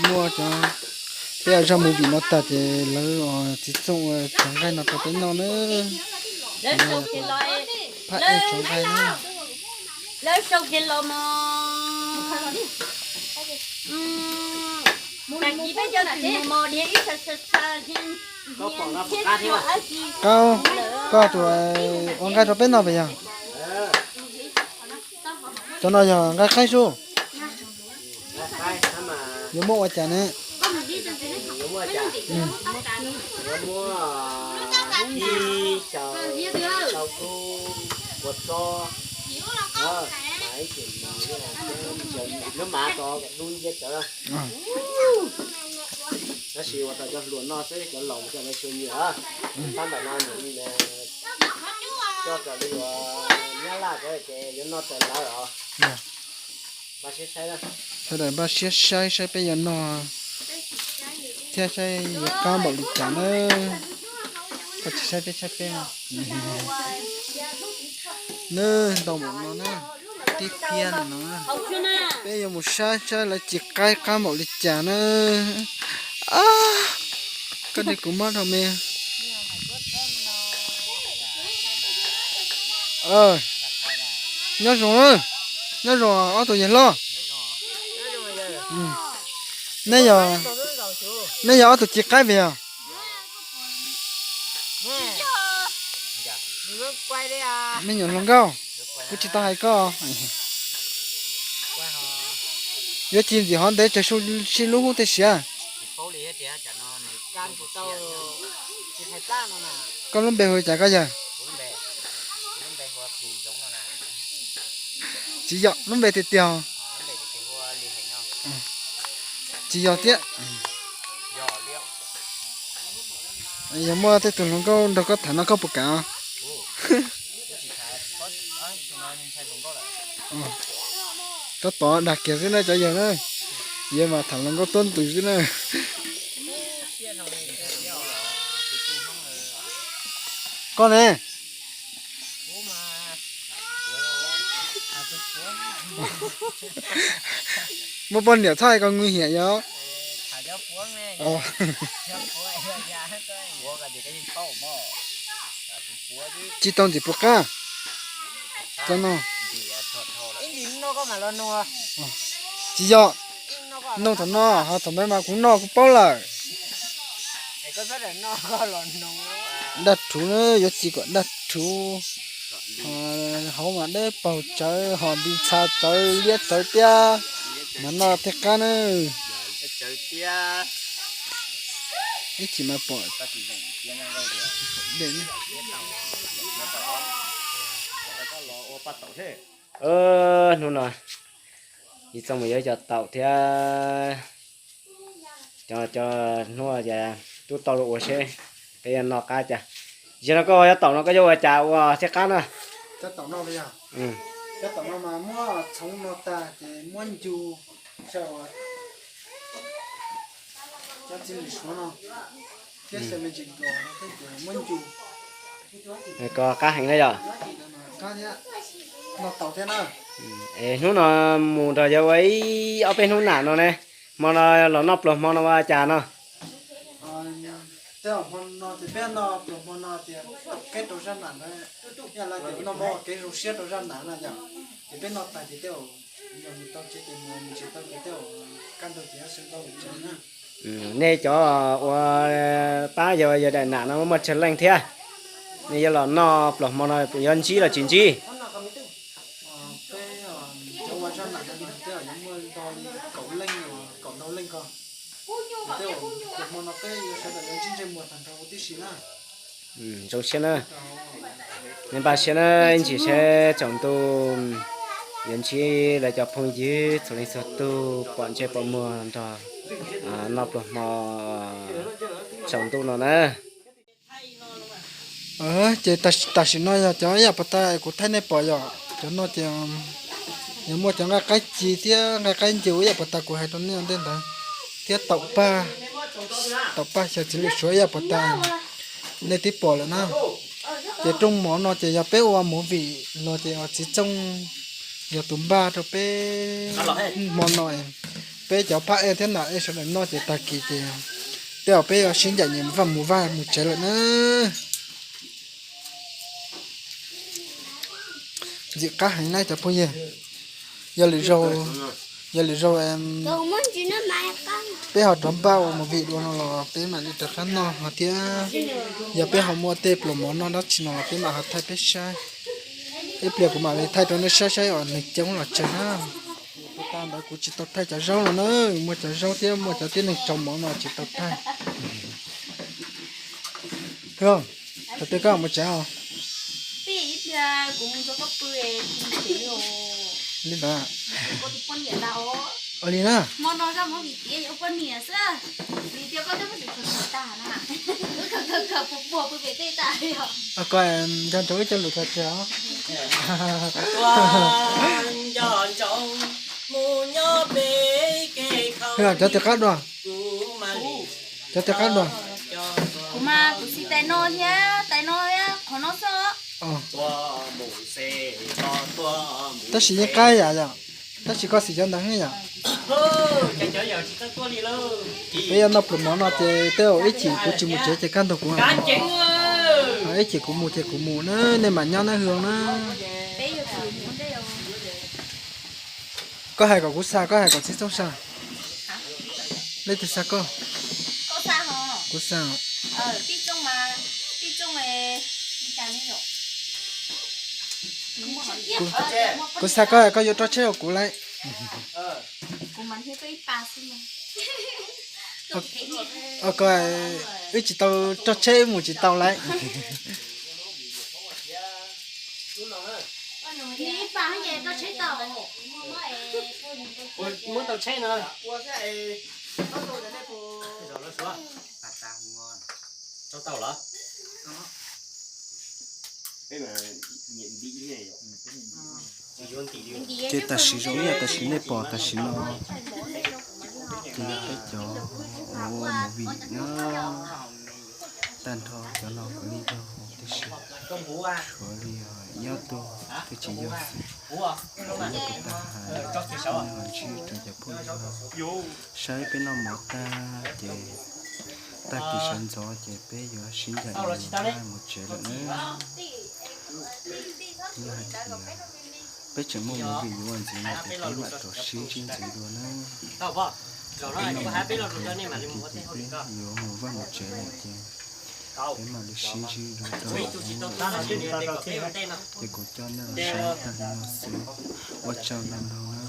Muaj cov, peb ua zaj movie no tag ces lawv txiv txooj ua cov nqaij no rau peb noj na. Phaj ej cov nqaij na. Qaub, koj tus ua nqaij rau peb noj puas yog? Cov no yog nqaij qaib sub. Yuav muab ua cas ne? Tab sis ua rau cov hluas noj xwb, cov laus coj lawv xyuas nyiam. Tab ntawm no coj raws li uas nyab laj cov ces yuav noj raws lawv os. Sawv daws npaj siab saib saib peb yuav noj thiab saib yuav qab npaum li cas na. Koj tsis saib peb saib peb. Nws ntau npaum no na, tib tiag no. Peb yuav mus saib saib lawv ci qaib qab npaum li cas na. Koj de kuv mab rau me. Nyob zoo, nyob zoo ob tug yawg hlob. Nej yog, nej yog ob tug ci qaib puas yog? Me nyuam hluas nkauj, kuv tsis tau hais koj. Yuav ci ntxim hov ntev tsawg sib lub hub tej siav. Koj lub npe hu cas koj yawg? Tsis yog lub npe tiag tiag. Tsis yog thiab. Yog muaj tej tug hluas nkauj nrog koj tham no koj puas kam? Tab tom dag kiag xwb na cov yawg na, yawg mas tham hluas nkauj tuab ntws xwb na. Koj ne? Muaj poj niam txhob hais ko ngu hiam yog? Tsis tau ntxim puas qab. Cov no tsis yog, nug thaum no ho thaum ntawd mas kuv noj kuv paub lawm. Daj rhuv na, yuav ci kom daj rhuv. Hauv mas dawb paug tsawv, ho nti ntxha tsawv, liab tsawv tiab, mas noj thiaj qab na. Ib chim mas pom. Hnub no ib txooj mus yuav cov taum thiab cov, cov hnub tub tau ua seb peb yuav noj qab cas. Zaum no koj yuav taum no koj yuav ua cas ua thiaj qab na? Cov taum no mas muab txhoov no tag ces muab ncu, cov txiv lwm suav no thiab xyaw me ntsis dua no thiab ces muab ncu. Koj qab heev na yog? Noj taum thiab na. Es hnub no mus nrog yawg ua ib ob peb hnub nam no ne, hmo no los noj pluas hmo no ua cas no? Tej zaum hmo no ces peb noj pluas hmo no tias qeb rau zaj nam ntawd, yog lawv tias noj mov ua kev zoo siab rau zaj nam no yog, ces peb noj tag ces tej zaum yog mus tau tsev ces mus, mus tsis tau ces tej zaum kaj ntug ces sawv ntxov mus tsev na. Nej cov ua pab yawg, yawg daim nam no muaj tsawg leej thiab? Nej yuav los noj pluas hmo no yuav ntsib los tsis ntsib? Peb cov ua zaj nam no tej zaum yuav muaj li kaum leej, kaum ntau leej ko. Tej zaum pluas hmo no peb yuav sawv daws yuav ntsib ntsej muag tag nrho huv tib si na. Zoo siab na. Nej npaj siab na, ib ntsis seb tsaus ntuj yuav ntsib lawv cov phooj ywg txhua leej txhua tug pom ntsej pom muag nrog noj pluas hmo tsaus ntuj no na. Ces tam sim no yog cov ib yam puas tas kuv thaij nej pom yom, cov no ces yog muaj cov nqaij qaib ci thiab nqaij qaib ncu ib yam puas tas kuv hais rau nej ua ntej ntawd, thiab taum paj, taum paj xyaw txiv lwm suav ib yam puas tas nej twb pom lawm na. Ces rooj mov no ces yog peb ua movie los ces txiv txooj yog tus npaj rau peb hmo no. Peb cov phab ej thiab nam ej sawv daws noj ces tag kis ces tej zaum peb yuav sib ncaim nyias mus vaj mus vaj mus tsev lawm na. Ntxim qab heev na cov phooj ywg. Yog lwm zaug, yog lwm zaug peb ho rov npaj ua movie dua no los peb mam li rov qab noj ho thiab. Yog peb ho muaj tej pluas mov noj dab tsi no los peb mam ho thaij peb saib. Ib pliag kuv mam li thaij rau nej saib saib uas neeg coob los tsawg na. Tag ntawd kuv tsis tau thaij cov zaub los na, muaj cov zaub thiab muaj cov tib neeg tsaus mov no tsis tau thaij. Hwj, thaum twg koj mus tsev os? Li ntawd. Ua li na. Koj nco ntsoov wb cov lus txog tseg os. Hwj, cov twg qab dua? Cov twg qab dua? Kuv mas kuv siv tais no thiab tais no thiab qhov no xwb. Tab sis yeej qab yam yom, tab sis koj siv cov ntawd heev yom. Peb yuav noj pluas mov no ces tej zaum ib chim kuv tsis mus tsev ces kaj ntug kuv, ib chim kuv mus ces kuv mus na, nej mam nyob na Hwj na. Koj hais kom kuv xa, koj hais kom Txiv Txooj xa. Leej twg xa koj? Kuv xa. Kuv xa koj, koj yuav roj tsheb rau kuv lauj. Wb tsis tau roj tsheb wb mus tsis tau lauj. Muab tau tsheb no. Ces tam sim zoo ib yam tam sim nej pom tam sim no ces yog peb cov ua movie na, tag nrho cov laus puav leej yog huv tib si, tshuav li ib ob tug twb tsis yog xwb. Ces yog puas tag hais nej ho ntsib rau cov phooj ywg saib peb noj mov tag ces tag kis sawv ntxov ces peb yuav sib ncaim mus tsev lawm na. Yog hais tias peb tseem muaj movie yuav ua ntxiv no ces peb mam rov sib ntsib ntxiv dua na. Peb noj mov tag kis ces peb yuav mus vaj mus tsev lawm ces peb mam li sib ntsib dua rau lwm zaus. Ces kuv coj nej los saib tag li no xwb, ua tsaug ntau ntau na.